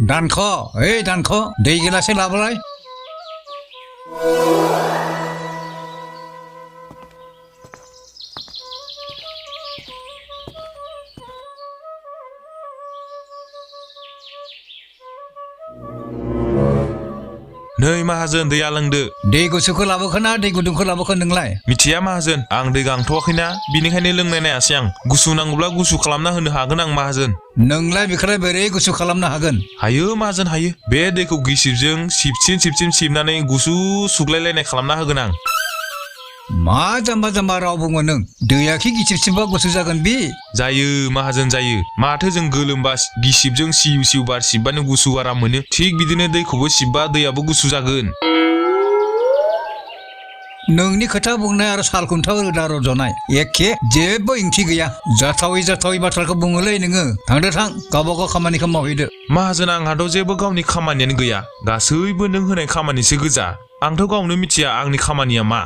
दानख' ओइ दानख' दै गिलासे लाबोलाय नै माहाजोन दैया लोंदो दै गुसुखौ लाबोखोना दै गुदुंखौ लाबोखो नोंलाय मिथिया माहाजोन आं दै गांथ'वाखैना बिनिखायनो लोंनाय नायासै आं गुसु नांगौब्ला गुसु खालामना होनो हागोन आं माहाजोन नोंलाय बेखौलाय बोरै गुसु खालामनो हागोन हायो माहाजोन हायो बे दैखौ गिसिबजों सिबसिन सिबनानै गुसु सुग्लायलायनाय खालामना होगोन आं मा जाम्बा जाम्बा राव बुङो नों दैयाखि गिसिबसिमबा गुसु जागोन बे जायो माहाजोन जायो माथो जों गोलोमबा गिसिबजों सिउ बार सिबबानो गुसु आराम मोनो थिग बिदिनो दैखौबो सिबबा दैयाबो गुसु जागोन नोंनि खोथा बुंनाय आरो साल खुन्थायाव रोदा रज'नाय एखे जेबो ओंथि गैया जाथावै बाथ्राखौ बुङोलै नोङो थांदो थां गावबा गाव खामानिखौ मावहैदो माहाजोन आंहाथ' जेबो गावनि खामानियानो गैया गासैबो नों होनाय खामानिसो गोजा आंथ' गावनो मिथिया आंनि खामानिया मा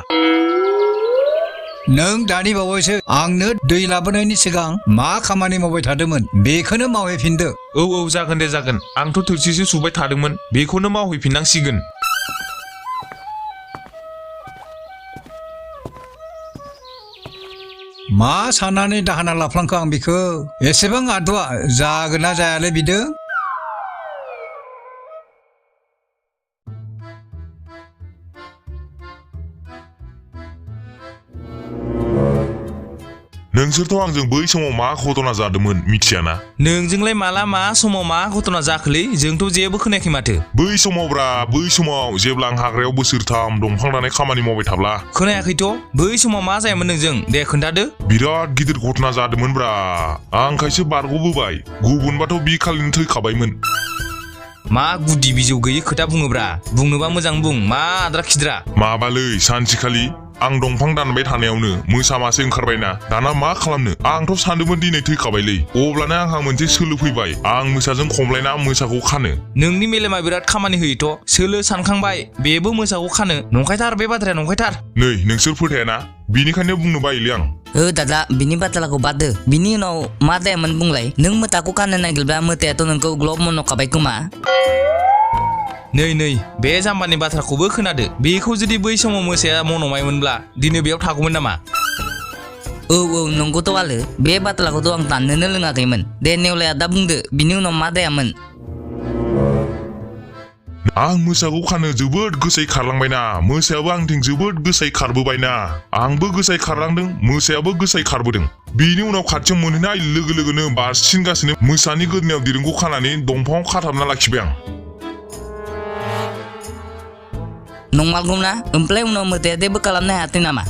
नों दानि बावैसो आंनो दै लाबोनायनि सिगां मा खामानि मावबाय थादोंमोन बेखौनो मावहैफिनदो औ जागोन दे जागोन आंथ' थोरसिसो सुबाय थादोंमोन बेखौनो मावहैफिननांसिगोन मा साननानै दाहोना लाफ्लांखो आं बेखौ एसेबां आदुआ जागोन ना जायालै बिदो नोंसोरथ' आंजों बै समाव मा घटना जादोंमोन मिथियाना नोंजोंलाय माला मा समाव मा घटना जाखोलै जोंथ' जेबो खोनायाखै माथो बै समाव जेब्ला आं हाग्रायाव बोसोरथाम दंफां दाननाय खामानि मावबाय थाब्ला खोनायाखैथ' बै समाव मा जायामोन नोंजों दे खोन्थादो बिराद गिदिर घटना जादोंमोनब्रा आं खायसे बारग'बोबाय गुबुनबाथ' बि खालिनो थैखाबायमोन मा गुदि बिजौ गैयै खोथा बुङोब्रा बुंनोबा मोजां बुं मा आद्रा खिद्रा माबालै सानसेखालि आं दंफां दानबाय थानायावनो मोसा मासे ओंखारबायना दाना मा खालामनो आंथ' सानदोंमोन दिनै थैखाबायलै अब्लानो आंहा मोनसे सोलो फैबाय आं मोसाजों खमलायना मोसाखौ खानो नोंनि मेलेमा बिराद खामानि होयोथ' सोलो सानखांबाय बेबो मोसाखौ खानो नंखायथार बे बाथ्राया नंखायथार नै नोंसोर फोथायाना बिनिखायनो बुंनो बायोलै आं दादा बिनि बाथ्राखौ बाद बिनि उनाव मा जायामोन बुंलाय नों मोताखौ खानो नागिरब्ला मोतायाथ' नोंखौ ग्लब मन'खाबाय खोमा नै बे जाम्बानि बाथ्राखौबो खोनादो बेखौ जुदि बै समाव मोसाया मन'मायमोनब्ला दिनै बेयाव थागौमोन नामा औ नंगौथ' आलो बे बाथ्राखौथ' आं दाननोनो लोङाखैमोन दे नेवलाया दा बुंदो बिनि उनाव मा जायामोन आं मोसाखौ खानो जोबोद गोसायै खारलांबायना मोसायाबो आंथिं जोबोद गोसायै खारबोबायना आंबो गोसायै खारलांदों मोसायाबो गोसायै खारबोदों बिनि उनाव खाथियाव मोनहैनाय लोगो लोगोनो बारसिनगासिनो मोसानि गोदोनायाव दिरुंखौ खानानै दंफाङाव खाथाबना लाखिबाय आं नंमारगौना ओमफ्राय उनाव मोताया जेबो खालामनो हायाखै नामा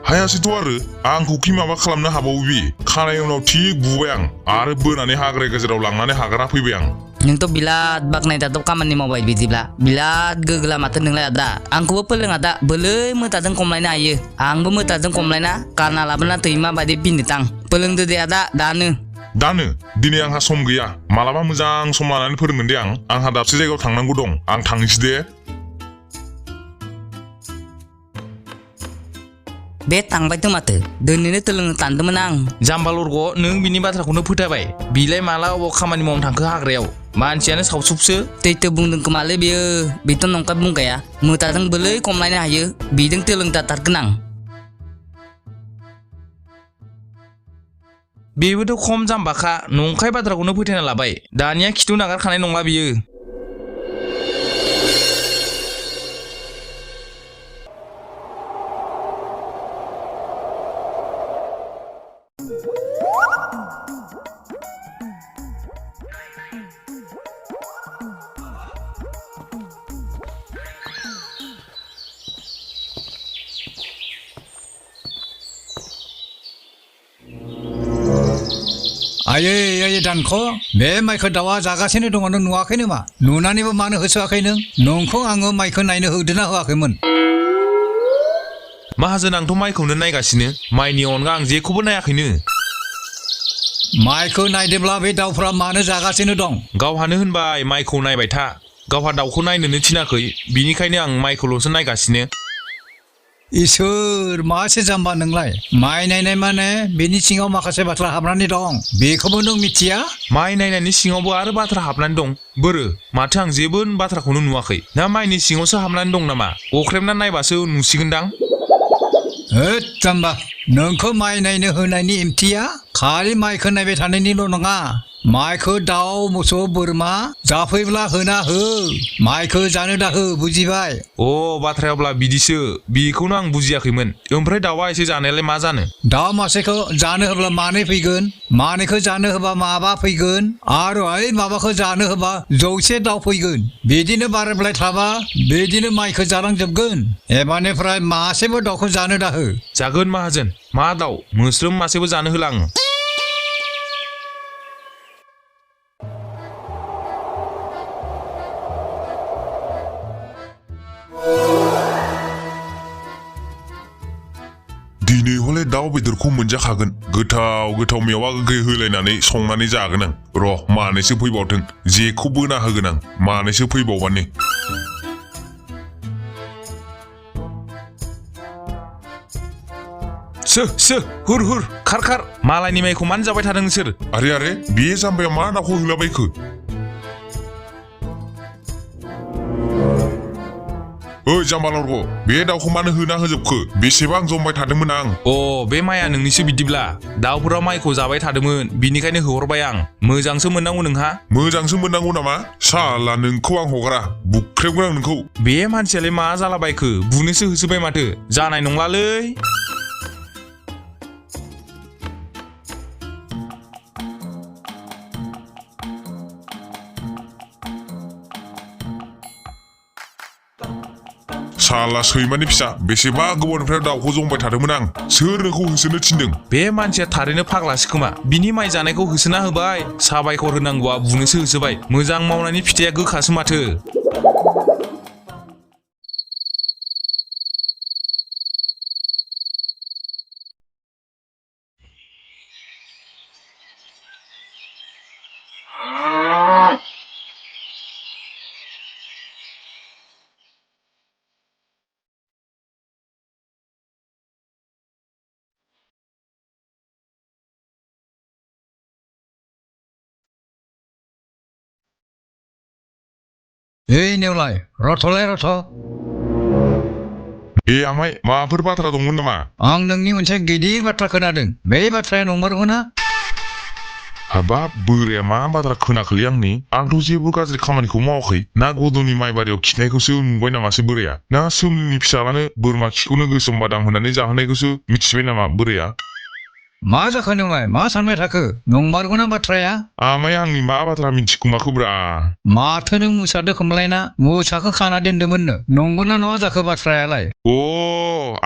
हायासैथ' आरो आंखौ कि माबा खालामनो हाबावो बे खानाय उनाव थिग बुबाय आं आरो बोनानै हाग्रा गेजेराव लांनानै हाग्रा फैबाय आं नोंथ' बिराद बाख्नायथाव खामानि मावबाय बिदिब्ला बिराद गोगोला माथो नोंलाय आदा आंखौबो फोरोङा दा बोलै मोताजों खमलायनो हायो आंबो मोताजों खमलायना गारना लाबोना दैमा बायदि बिनो थां फोरोंदो दे आदा दानो दिनै आंहा सम गैया मालाबा मोजां सम लानानै फोरोंगोन दे आंहा दाबसे जायगायाव थांनांगौ दं आं थांनोसै दे बे थांबायथ' माथो दोनैनो सोलोंनो सानदोंमोन आं जाम्बा लरग' नों बिनि बाथ्राखौनो फोथायबाय बिलाय माला अबाव खामानि मावनो थांखो हाग्रायाव मानसियानो सावसुबसो थैथो बुंदों खोमालै बेयो बेथ' नंखाय बुंखाया मोताजों बोलै खमलायनो हायो बेजों सोलोंथारगोन आं बेबोथ' खम जाम्बाखा नंखाय बाथ्राखौनो फोथायना लाबाय दानिया खिथु नागारखानाय नंला बियो आयै दानख' बे माइखौ दाउआ जागासिनो दङ नों नुवाखै नामा नुनानैबो मानो होसोआखै नों नोंखौ आङो माइखौ नायनो होदोना होआखैमोन माहाजोन आंथ' माइखौनो नायगासिनो माइनि अनगा आं जेखौबो नायाखैनो माइखौ नायदोंब्ला बे दाउफ्रा मानो जागासिनो दं गावहानो होनबाय माइखौ नायबाय था गावहा दाउखौ नायनोनो थिनाखै बिनिखायनो आं माइखौल'सो नायगासिनो इसोर मासे जाम्बा नोंलाय माइ नायनाय माने बेनि सिङाव माखासे बाथ्रा हाबनानै दं बेखौबो नों मिथिया माइ नायनायनि सिङावबो आरो बाथ्रा हाबनानै दं बोरो माथो आं जेबो बाथ्राखौनो नुवाखै ना माइनि सिङावसो हाबनानै दं नामा अख्रेमना नायबासो नुसिगोनदां होद जाम्बा नोंखौ माइ नायनो होनायनि ओंथिया खालि माइखौ नायबाय थानायनिल' नङा माइखौ दाउ मोसौ बोरमा जाफैब्ला होना हो माइखौ जानो दाहो बुजिबाय अ बाथ्राया अब्ला बिदिसो बेखौनो आं बुजियाखैमोन ओमफ्राय दाउआ एसे जानायालाय मा जानो दाउ मासेखौ जानो होब्ला मानै फैगोन मानैखौ जानो होबा माबा फैगोन आरो ओइ माबाखौ जानो होबा 100 दाउ फैगोन बिदिनो बारायबाय थाबा बिदिनो माइखौ जालांजोबगोन एबारनिफ्राय मासेबो दाउखौ जानो दाहो जागोन माहाजोन मा दाउ मोस्रोम मासेबो जानो होला आङो दिनै हले दाउ बेदरखौ मोनजाखागोन गोथाव गोथाव मेवा गोखै होलायनानै संनानै जागोन आं र' मानैसो फैबावथों जेखौ बोना होगोन आं मानैसो फैबावबानो सो हुर हुर खार मालायनि माइखौ मानो जाबाय थादों नोंसोर आरे बे जाम्बाया मा दाउखौ होलाबायखो ओइ जाम्बा लरग बे दाउखौ मानो होना होजोबखो बेसेबां जमबाय थादोंमोन आं अ बे माइया नोंनिसो बिदिब्ला दाउफोरा माइखौ जाबाय थादोंमोन बिनिखायनो होहरबाय आं मोजांसो मोननांगौ नोंहा मोजांसो मोननांगौ नामा साला नोंखौ आं हगारा बुख्रेबगोन आं नोंखौ बे मानसियालाय मा जालाबायखो बुनोसो होसोबाय माथो जानाय नंलालै साला सैमानि फिसा बेसेबा गोबावनिफ्राय दाउखौ जंबाय थादोंमोन आं सोर नोंखौ होसोनो थिनदों बे मानसिया थारैनो फाग्लासो खोमा बिनि माइ जानायखौ होसोना होबाय साबायखर होनांगौआ बुनोसो होसोबाय मोजां मावनायनि फिथाइया गोखासो माथो ओइ नेवलाय रथ'लाय रथ' ए आमाय माबाफोर बाथ्रा दंमोन नामा आं नोंनि मोनसे गिदिर बाथ्रा खोनादों बे बाथ्राया नंमारगौ ना हाबाब बोराया मा बाथ्रा खोनाखोलै आंनि आंथ' जेबो गाज्रि खामानिखौ मावाखै ना गद'नि माइ बारियाव खिनायखौसो नुबाय नामासो बोराया ना सोमलिनि फिसालानो बोरमा खिखौनो गोसोम बादाम होनानै जाहोनायखौसो मिथिबाय नामा बोराया मा जाखो नोंलाय मा सानबाय थाखो नंमारगौ ना बाथ्राया आमाय आंनि मा बाथ्रा मिथिखुमाखोब्रा माथो नों मोसादो खोमलायना मोसाखौ खाना दोनदोंमोननो नंगौना नङा जाखो बाथ्रायालाय अ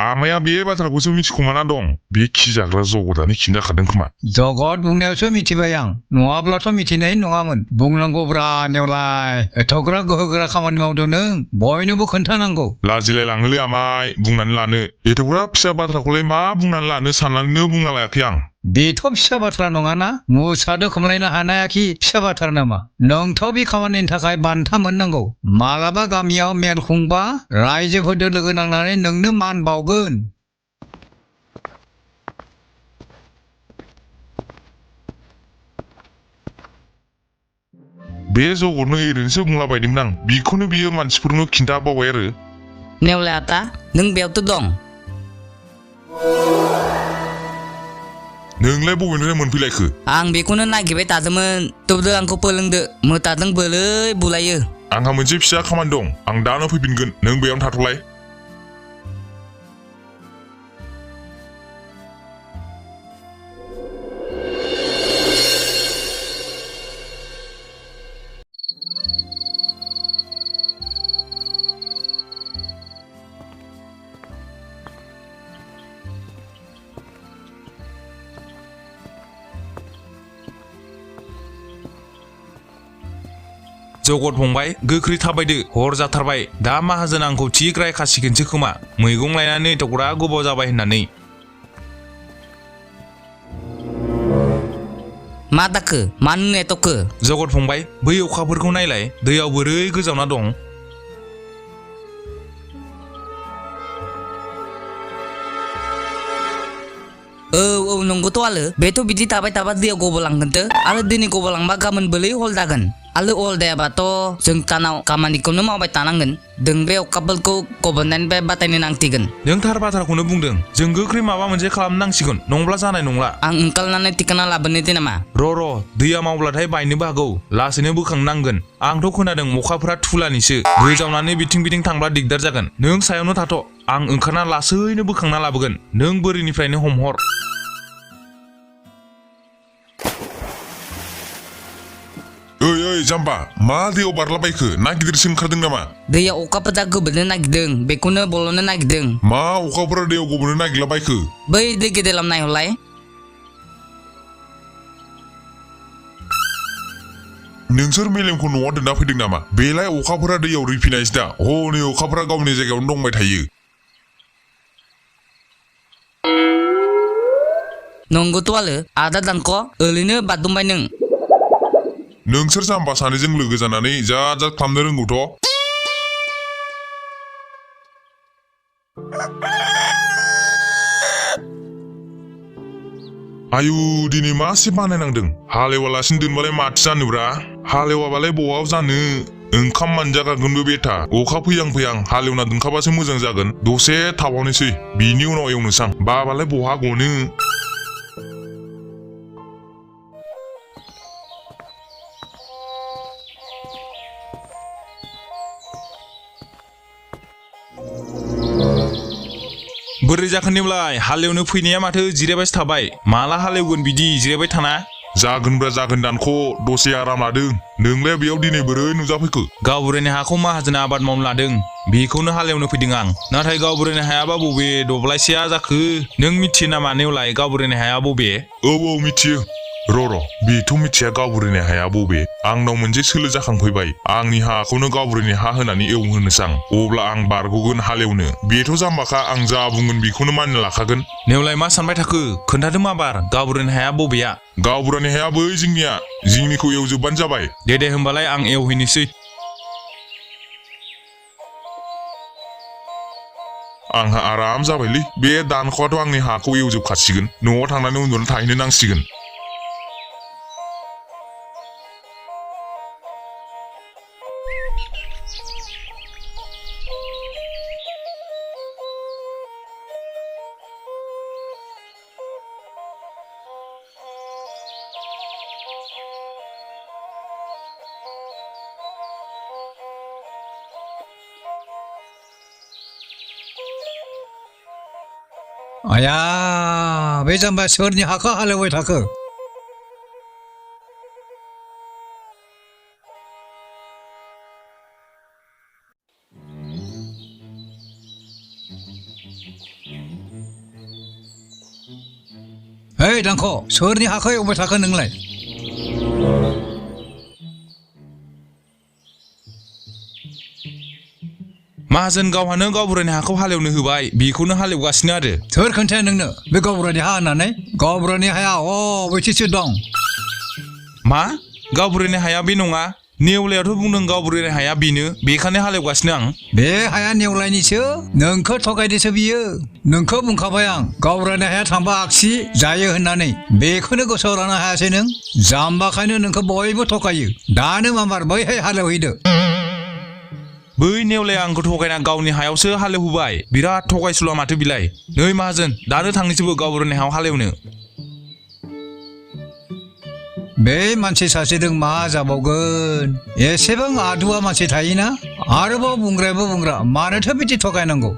आमाया बे बाथ्राखौसो मिथिखुमाना दं बे खिजाग्रा जगदानो खिन्थाखादों खोमा जगत बुंनायावसो मिथिबाय आं नङाब्लाथ' मिथिनाय नङामोन बुंनांगौब्रा नेवलाय एथ'ग्रा गोहोगोरा खामानि मावदों नों बयनोबो खोन्थानांगौ लाजिलाय लाङोलै आमाय बुंनानै लानो एथ'ग्रा फिसा बाथ्राखौलाय मा बुंनानै लानो साननानैनो बुंना लायाखै आं बेथ' फिसा बाथ्रा नङाना मोसादो खोमलायनो हानायाखि फिसा बाथ्रा नामा नोंथ' बे खामानिनि थाखाय बान्था मोननांगौ मालाबा गामियाव मेल खुंबा रायजोफोरजों लोगो नांनानै नोंनो मान बावगोन बे जगरनो ओरैनोसो बुंलाबायदोंमोन आं बेखौनो बियो मानसिफोरनो खिन्थाबावबाय आरो नेवलाय आदा नों बेयावथ' दं नोंलाय बबेनिफ्राय मोनफैलायखो आं बेखौनो नागिरबाय थादोंमोन थेवबो आंखौ फोलोंदो मोताजों बोलै बुलायो आंहा मोनसे फिसा खामानि दं आं दानो फैफिनगोन नों बेयावनो थाथ'लाय जगत फंबाय गोख्रै थाबायदो हर जाथारबाय दा माहाजोन आंखौ थिग रायखासिगोनसो खोमा मैगं लायनानै एथ'ग्रा गोबाव जाबाय होननानै मा दाखो मानो एथ'खो जगत फंबाय बै अखाफोरखौ नायलाय दैयाव बोरै गोजावना दं औ नंगौथ' आलो बेथ' बिदि थाबाय थाबा दैयाव गबलांगोनथो आरो दिनै गबलांबा गाबोन बोलै हल जागोन आलो हल जायाबाथ' जों टानाव खामानिखौनो मावबाय थानांगोन जों बे अखाफोरखौ गबनायनिफ्राय बातायनो नांसिगोन नों थार बाथ्राखौनो बुंदों जों गोख्रै माबा मोनसे खालामनांसिगोन नङाब्ला जानाय नंला आं ओंखारनानै थिखांना लाबोनोसै नामा र' दैया मावब्लाथाय बायनोबो हागौ लासैनो बोखांनांगोन आंथ' खोनादों अखाफोरा थुलानिसो गोजावनानै बिथिं थांब्ला दिगदार जागोन नों सायावनो थाथ' आं ओंखारना लासैनो बोखांना लाबोगोन नों बोरिनिफ्रायनो हमहर ओइ जाम्बा मा दैयाव बारलाबायखो ना गिदिरसो ओंखारदों नामा दैया अखाफोरा गोबोरनो नागिरदों बेखौनो बल'नो नागिरदों मा अखाफोरा दैयाव गबोनो नागिरलाबायखो बै दै गेदेराव नायहरलाय नोंसोर मेलेमखौ न'आव दोनना फैदों नामा बेलाय अखाफोरा दैयाव रिफिनायसो दा हनै अखाफोरा गावनि जायगायावनो दंबाय थायो नंगौथ' आलो आदा दानख' ओरैनो बारदुमबाय नों नोंसोर जाम्बा सानैजों लोगो जानानै जात खालामनो रोंगौथ' आयु दिनै मासे बानायनांदों हालेवालासिनो दोनबालाय माथो जानोब्रा हालेवाबालाय बहाव जानो ओंखाम मोनजागारगोनबो बेथा अखा फैहां हालेवना दोनखाबासो मोजां जागोन दसे थाबावनोसै बिनि उनाव एवनोसां बाबालाय बहा गनो बोरै जाखोनिब्लाय हालेवनो फैनाया माथो जिरायबायसो थाबाय माला हालेवगोन बिदि जिरायबाय थाना जागोनब्रा जागोन दानख' दसे आराम लादों नोंलाय बेयाव दिनै बोरै नुजाफैखो गावबुरानि हाखौ माहाजोना आबाद मावनो लादों बेखौनो हालेवनो फैदों आं नाथाय गावबुरानि हायाबा बबे दब्लायसेया जाखो नों मिथियो नामा नेवलाय गावबुरानि हाया बबे औ मिथियो र' बेथ' मिथिया गावबुरानि हाया बबे आंनाव मोनसे सोलो जाखांफैबाय आंनि हाखौनो गावबुरानि हा होनानै एवहोनोसां अब्ला आं बारग'गोन हालेवनो बेथ' जाम्बाखा आं जा बुंगोन बेखौनो मानिना लाखागोन नेवलाय मा सानबाय थाखो खोन्थादो माबार गावबुरानि हाया बबेया गावबुरानि हाया बै जोंनिखौ एवजोबबानो जाबाय दे होमबालाय आं एवहैनोसै आंहा आराम जाबायलै बे दानख'आथ' आंनि हाखौ एवजोबखासिगोन न'आव थांनानै उन्दुना थाहैनो नांसिगोन आया बे जाम्बा सोरनि हाखौ हालेवबाय थाखो ओइ दांख' सोरनि हाखौ एवबाय थाखो नोंलाय माहाजोन गावहानो गावबुरानि हाखौ हालेवनो होबाय बेखौनो हालेवगासिनो आरो सोर खोन्थाया नोंनो बे गावबुरानि हा होननानै गावबुरानि हाया अबेथिसो दं मा गावबुरानि हाया बे नङा नेवलायाथ' बुंदों गावबुरानि हाया बेनो बेखायनो हालेवगासिनो आं बे हाया नेवलायनिसो नोंखौ थगायदोसो बियो नोंखौ बुंखाबाय आं गावबुरानि हाया थांबा आगसि जायो होननानै बेखौनो गोसोआव लानो हायासै नों जाम्बाखायनो नोंखौ बयबो थगायो दानो माबार बैहाय हालेवहैदो बै नेवलाया आंखौ थगायना गावनि हायावसो हालेवहोबाय बिराद थगायसुला माथो बिलाय नै माहाजोन दानो थांनोसैबो गावबुरानि हायाव हालेवनो बे मानसि सासेजों मा जाबावगोन एसेबां आदुवा मानसि थायोना आरोबाव बुंग्रायाबो बुंग्रा मानोथो बिदि थगायनांगौ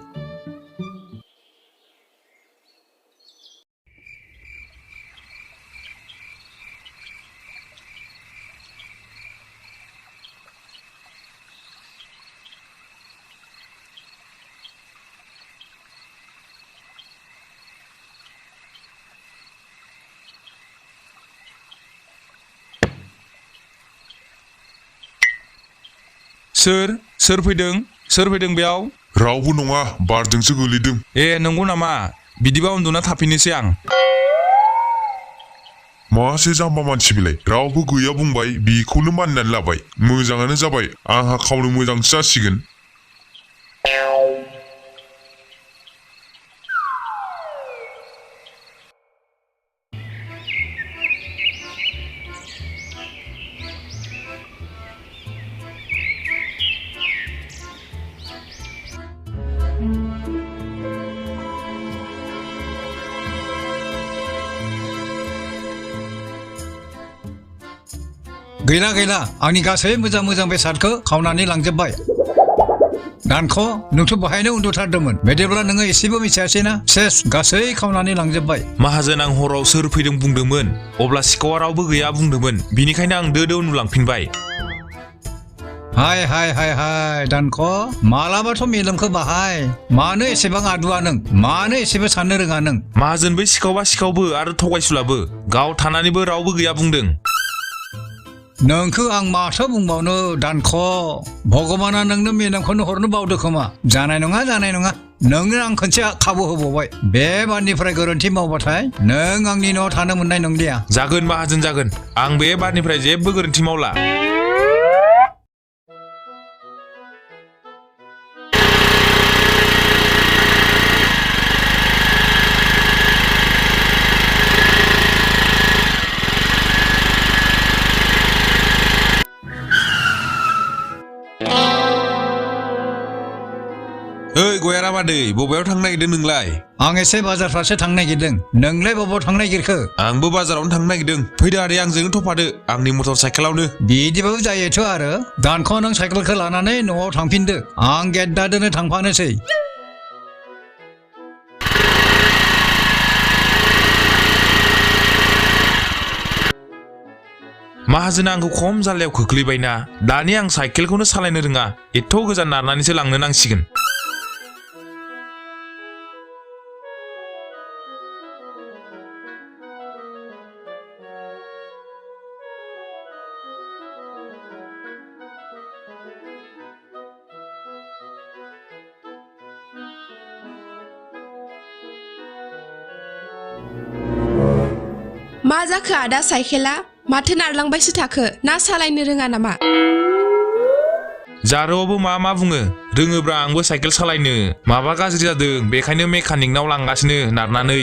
सोर फैदों बेयाव रावबो नङा बारजोंसो गोलैदों ए नंगौ नामा बिदिबा उन्दुना थाफिननोसै आं मासे जाम्बा मानसि बिलाय रावबो गैया बुंबाय बेखौनो मानिनानै लाबाय मोजाङानो जाबाय आंहा खावनो मोजांसो जासिगोन गैला आंनि गासै मोजां बेसादखौ खावनानै लांजोबबाय दानख' नोंथ' बहायनो उन्दुथारदोंमोन बिदिब्ला नोङो एसेबो मिथियासैना सेस गासै खावनानै लांजोबबाय माहाजोन आं हराव सोर फैदों बुंदोंमोन अब्ला सिखावा रावबो गैया बुंदोंमोन बिनिखायनो आं दो उन्दुलांफिनबाय हाय दानख' मालाबाथ' मेलेमखौ बाहाय मानो एसेबां आदुआ नों मानो एसेबो साननो रोङा नों माहाजोन बै सिखावबा सिखावबो आरो थगायसुलाबो गाव थानानैबो रावबो गैया बुंदों नोंखौ आं माथो बुंबावनो दानख' भगबाना नोंनो मेलेमखौनो हरनो बावदो खोमा जानाय नङा नोंनो आं खनसे खाबु होबावबाय बे बारनिफ्राय गोरोन्थि मावबाथाय नों आंनि न'आव थानो मोननाय नंलिया जागोन माहाजोन जागोन आं बे बारनिफ्राय जेबो गोरोन्थि मावला ओइ गयारा मादै बबेयाव थांनो नागिरदों नोंलाय आं एसे बाजार फारसे थांनो नागिरदों नोंलाय बबाव थांनो नागिरखो आंबो बाजारावनो थांनो नागिरदों फैदो आदै आंजोंनो थफादो आंनि मटर साइकेलावनो बिदिबाबो जायोथ' आरो दानख' नों साइकेलखौ लानानै न'आव थांफिनदो आं गेद्दादोनो थांफानोसै माहाजोना आंखौ खम जाल्लायाव खोख्लैबायना दानि आं साइकेलखौनो सालायनो रोङा एथ' गोजान नारनानैसो लांनो नांसिगोन मा जाखो आदा साइकेला माथो नारलांबायसो थाखो ना सालायनो रोङा नामा जारौआबो मा बुङो रोङोब्रा आंबो साइकेल सालायनो माबा गाज्रि जादों बेखायनो मेकानिकनाव लांगासिनो नारनानै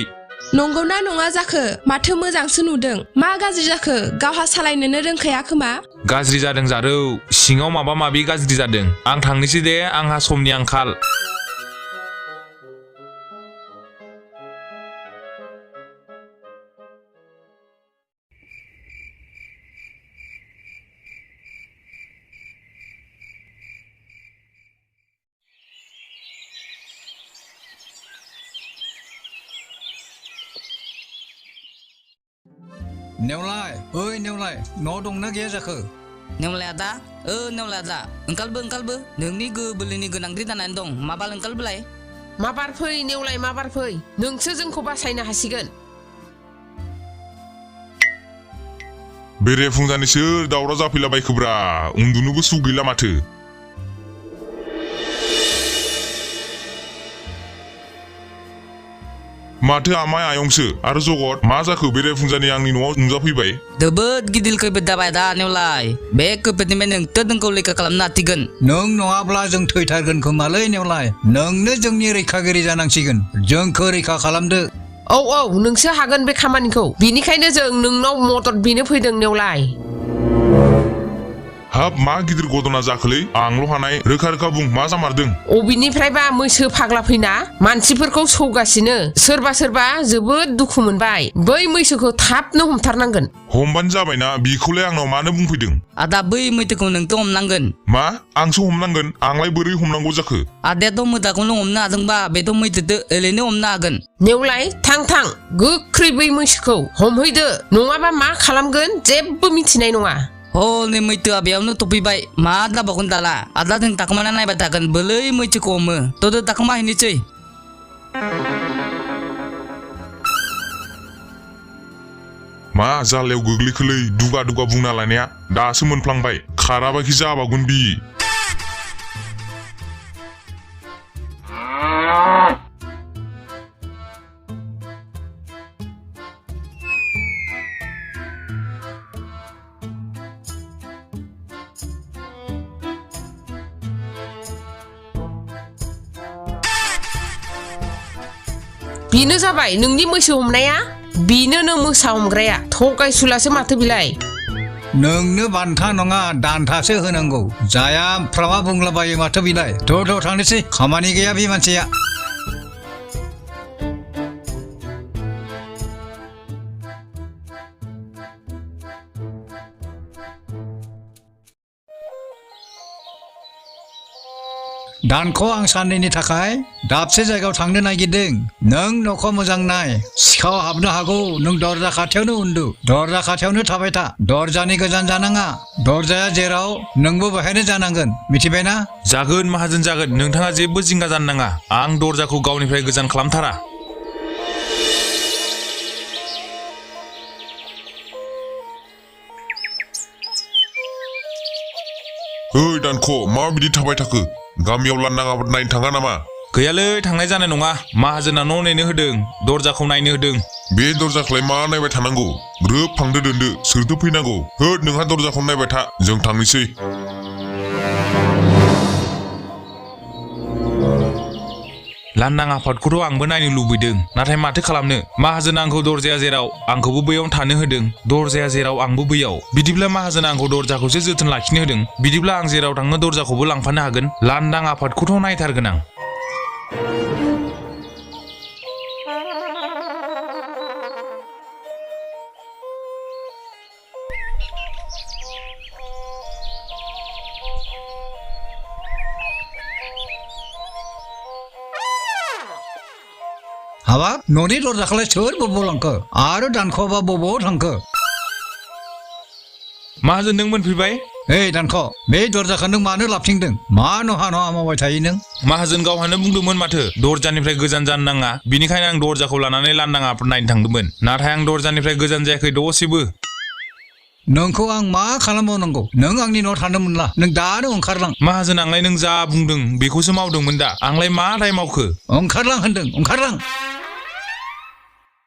नंगौना नङा जाखो माथो मोजांसो नुदों मा गाज्रि जाखो गावहा सालायनोनो रोंखाया खोमा गाज्रि जादों जारौ सिङाव माबा गाज्रि जादों आं थांनोसै दे आंहा समनि आंखाल नेवलाय ओइ नेवलाय न' दंना गैया जाखो नेवलाय आदा नेवलाय आदा ओंखारबो नोंनि बोलोनि गोनांथि जानानै दं माबाल ओंखारबोलाय माबार फै नेवलाय माबार फै नोंसो जोंखौ बासायनो हासिगोन बेरेफुंजानि सोर दावराव जाफैलाबायखोब्रा उन्दुनोबो सुख गैला माथो माथो आमाय आयंसो आरो जगत मा जाखो बेरेफुंजानि आंनि न'आव नुजाफैबाय जोबोद गिदिर खैफोद जाबाय दा नेवलाय बे खैफोदनिफ्राय नोंथ' जोंखौ रैखा खालामनो हासिगोन नों नङाब्ला जों थैथारगोन खोमालै नेवलाय नोंनो जोंनि रैखागिरि जानांसिगोन जोंखौ रैखा खालामदो औ नोंसो हागोन बे खामानिखौ बिनिखायनो जों नोंनाव मदद बिनो फैदों नेवलाय हाब मा गिदिर गदना जाखोलै आंल' हानाय रोखा बुं मा जामारदों अबेनिफ्रायबा मैसो फाग्ला फैना मानसिफोरखौ सौगासिनो सोरबा जोबोद दुखु मोनबाय बै मैसोखौ थाबनो हमथारनांगोन हमबानो जाबायना बिखौलाय आंनाव मानो बुंफैदों आदा बै मैथोखौ नोंथ' हमनांगोन मा आंसो हमनांगोन आंलाय बोरै हमनांगौ जाखो आदायाथ' मोदाखौनो हमनो हादोंबा बेथ' मैथोदो ओरैनो हमनो हागोन नेवलाय थां गोख्रै बै मैसोखौ हमहैदो नङाबा मा खालामगोन जेबो मिथिनाय नङा हनै मैथोआ बेयावनो थफैबाय मा जाबावगोन दाला आदा जों थाखोमाना नायबाय थागोन बोलै मैथोखौ हमो थ'दो थाखोमा हैनोसै मा जालायाव गोग्लैखोलै दुगा बुंना लानाया दासो मोनफ्लांबाय खाराबाखि जाबावगोन बि बेनो जाबाय नोंनि मैसो हमनाया बेनो मोसा हमग्राया थगायसुलासो माथो बिलाय नोंनो बान्था नङा दान्थासो होनांगौ जाया फ्रामा बुंलाबायो माथो बिलाय थ' थांनोसै खामानि गैया बे मानसिया दानखौ आं साननैनि थाखाय दाबसे जायगायाव थांनो नागिरदों नों न'खौ मोजां नाय सिखाव हाबनो हागौ नों दरजा खाथियावनो उन्दु दरजा खाथियावनो थाबाय था दरजानि गोजान जानाङा दरजाया जेराव नोंबो बेहायनो जानांगोन मिथिबायना जागोन माहाजोन जागोन नोंथाङा जेबो जिंगा जानो नाङा आं दरजाखौ गावनिफ्राय गोजान खालामथारा ओइ दानख' मा बिदि थाबाय थाखो गामियाव लांदां आबाद नायनो थाङा नामा गैयालै थांनाय जानाय नङा माहाजोना न' नेनो होदों दरजाखौ नायनो होदों बे दरजाखौलाय मा नायबाय थानांगौ ग्रोब फांदो दोनदो सोरथो फैनांगौ होद नोंहा दरजाखौ नायबाय था जों थांनोसै लांदां आफादखौथ' आंबो नायनो लुबैदों नाथाय माथो खालामनो माहाजोना आंखौ दरजाया जेराव आंखौबो बैयावनो थानो होदों दरजाया जेराव आंबो बैयाव बिदिब्ला माहाजोना आंखौ दरजाखौसो जोथोन लाखिनो होदों बिदिब्ला आं जेराव थाङो दरजाखौबो लांफानो हागोन लांदां आफादखौथ' नायथारगोन आं हाबाब न'नि दरजाखौलाय सोर बबावलांखो आरो दानख'बा बबाव थांखो माहाजोन नों मोनफैबाय ओइ दानख' बे दरजाखौ नों मानो लाबथिंदों मा नहा नहा मावबाय थायो नों माहाजोन गावहानो बुंदोंमोन माथो दरजानिफ्राय गोजान जानो नाङा बिनिखायनो आं दरजाखौ लानानै लांदां आफाद नायनो थांदोंमोन नाथाय आं दरजानिफ्राय गोजान जायाखै दसेबो नोंखौ आं मा खालामबावनांगौ नों आंनि न'आव थानो मोनला नों दानो ओंखारलां माहाजोन आंलाय नों जा बुंदों बेखौसो मावदोंमोन दा आंलाय मा दाय मावखो ओंखारलां होनदों ओंखारलां